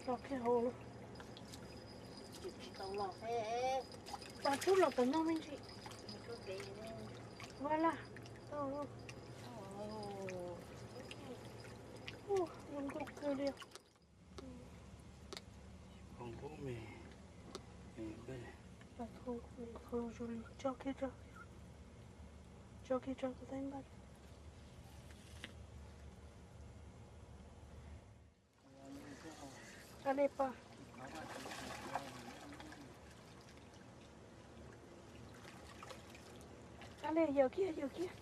Los kiag hauv lawm. Tsis tau los he. Tau tsub los tom no me ntsis. Ua laj tau. Ua zoo nkauj kawg li. Zoo nkauj me. Tso kiag tso, tso kiag tso kuv tab npaj. Ab le pog. Ab le, yaws kiag, yaws kiag.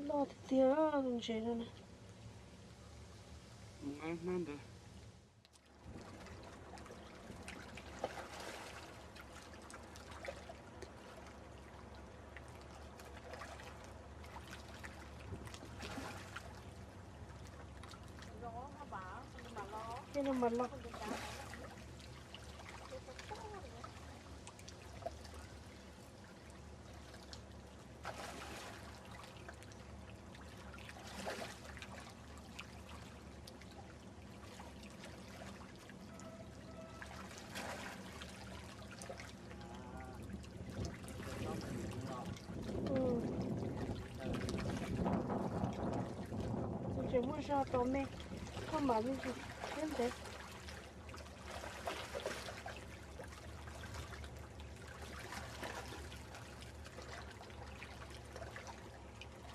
Loj tiag tiag tus ntses no na. Mus nqa hnab ntawd. Ces no mas los. Tseem muaj zog tau me, koj mam li thiab ntev.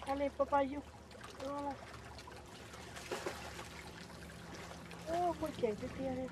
Ab le pab pab yug. Muaj ceem tiag tiag li.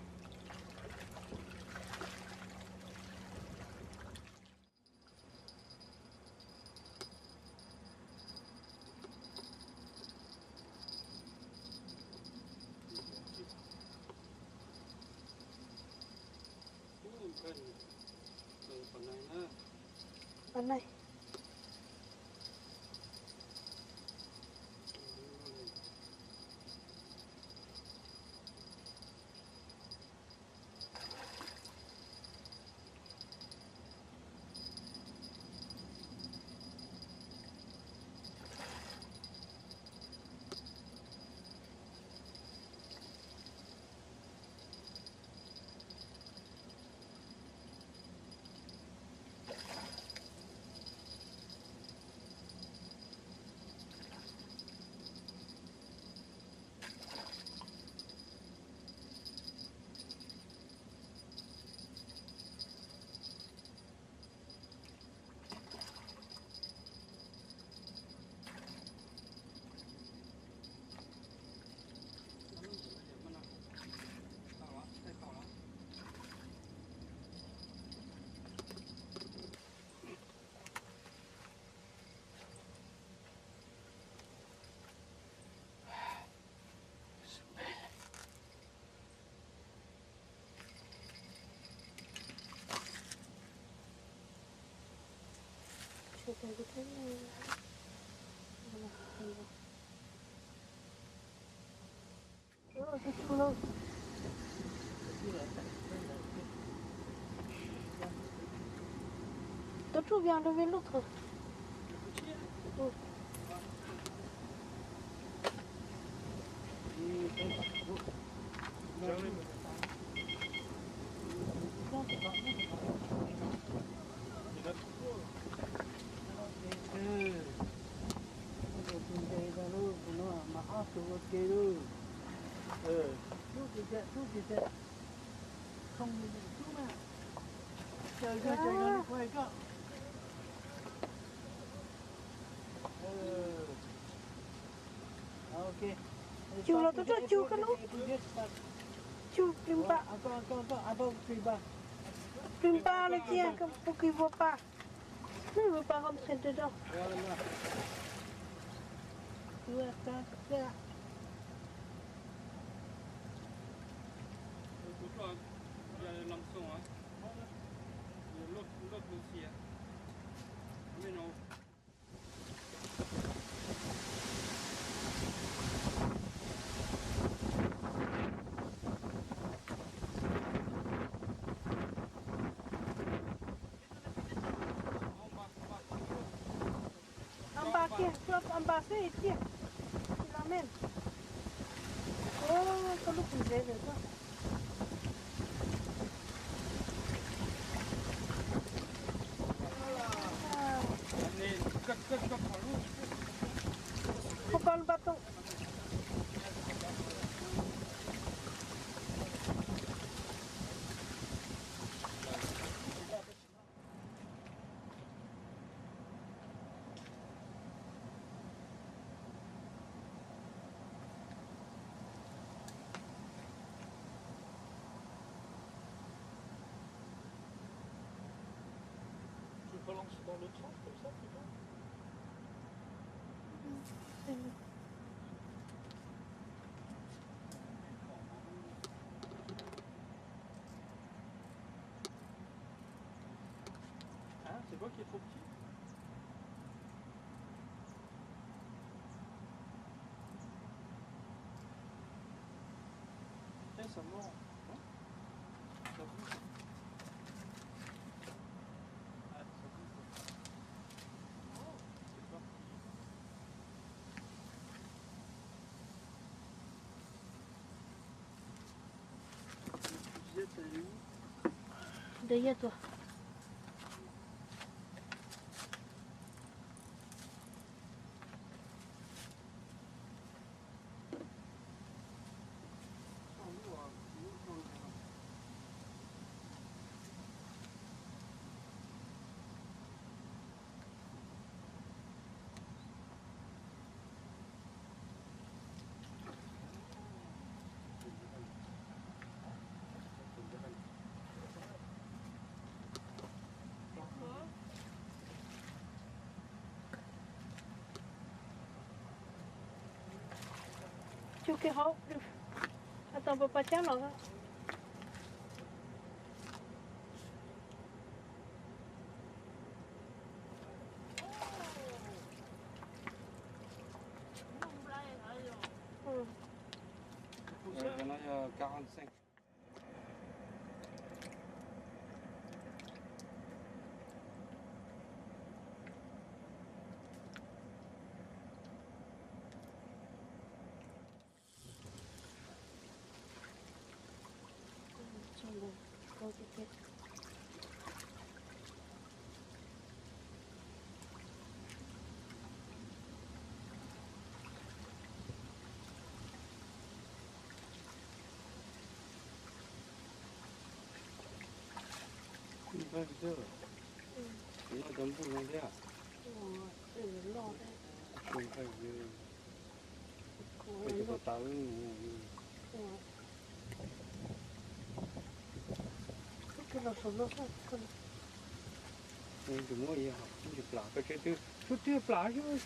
Qhov no. Tau tsuj vias rau vi lub qhov. Tus ntes tas lauj, tus no mas ob tug ua ke lauj. Tub tsis txawm, tub tsis txawm. Thooj li tub mas. Caw, caw, caw, caw, caw. Cug los tau rau cug koj lub. Cug plig npa. Plig npa no cia, pug kis vuag pas. Vuag pas hom qhia rau. Npas kiag, npas xwb tiag. Tsis los me. Koj lub kws zev ntawm koj. Koj npas tau. Tu peux lancer dans l'autre sens comme ça, plutôt. Hein, c'est quoi qui est trop petit ? Tiens, ça mord. Non ? Ça bouge. Ah, ça bouge. C'est pas. Ntawd yog tus. Cug kiag hauv, tau pa pa cab los. Ua no yog kav hov xeej. Npawg thiab, noj cov nplooj no thiab. Npawg, npawg, npawg, npawg, tus muab ib hom, ib tus plam, koj tsev twg, twb twb plam xwb.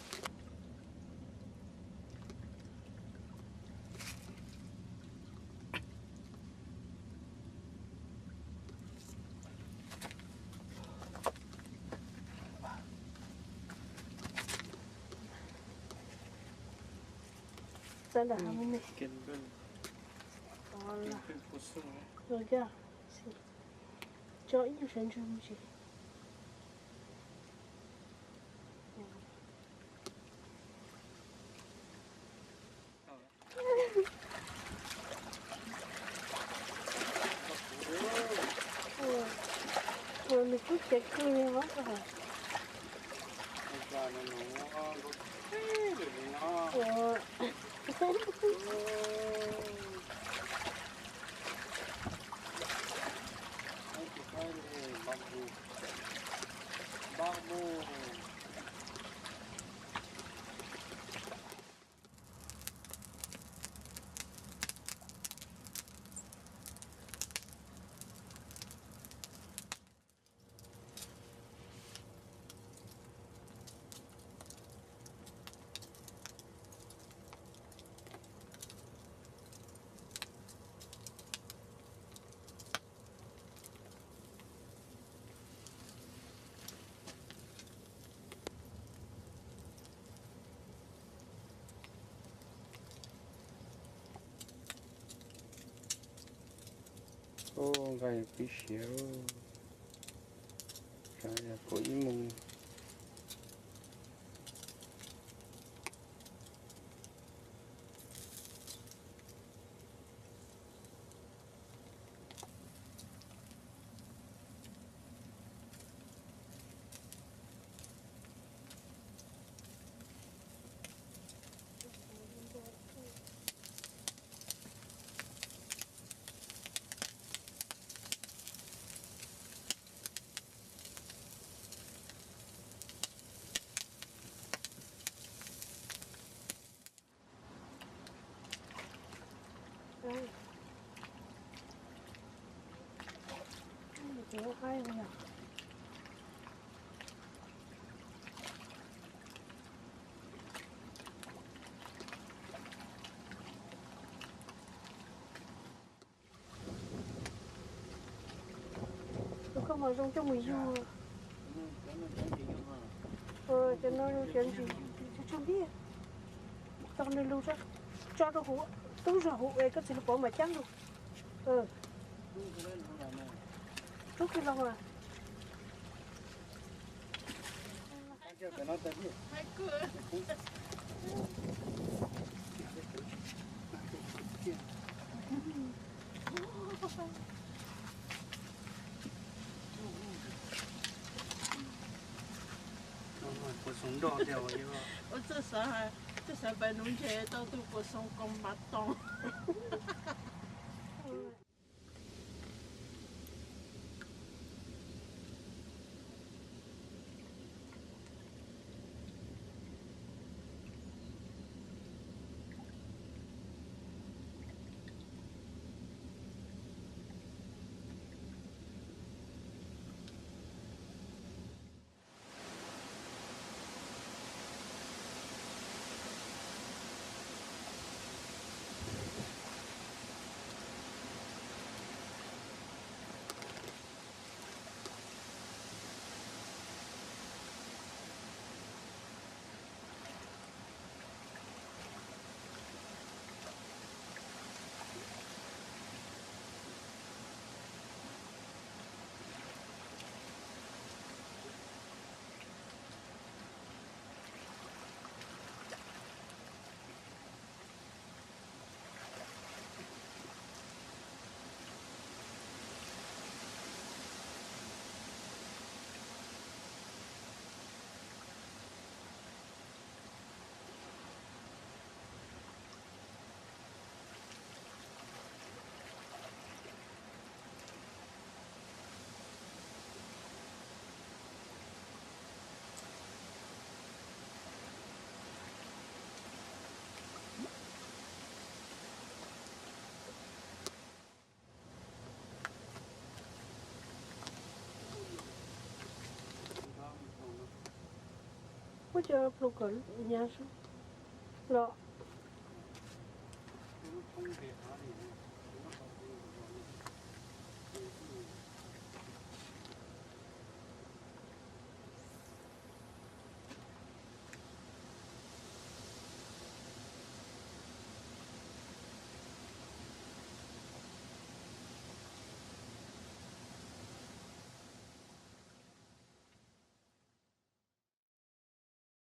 Txawv ntawm me me. Los yog, tso ib nyuag sawv ntsug mus tsev. Ua nws kub cev kawg li mas. Ub, nqaij pib siav, sav yog kaum ib moos. Tus koj mos zoo coj mus yug. Cov no cov ntsis tsw tsw ntiag. Tau nws lug tso rau hauv, tub zog hauv es koj txiv lug pov mam cab lug. Rub kiag los mas. Ua txawj xav, txawj xav pais nuv ntses tau tug puas xoo koo mas too. Muab cov ploos kom hnyav los.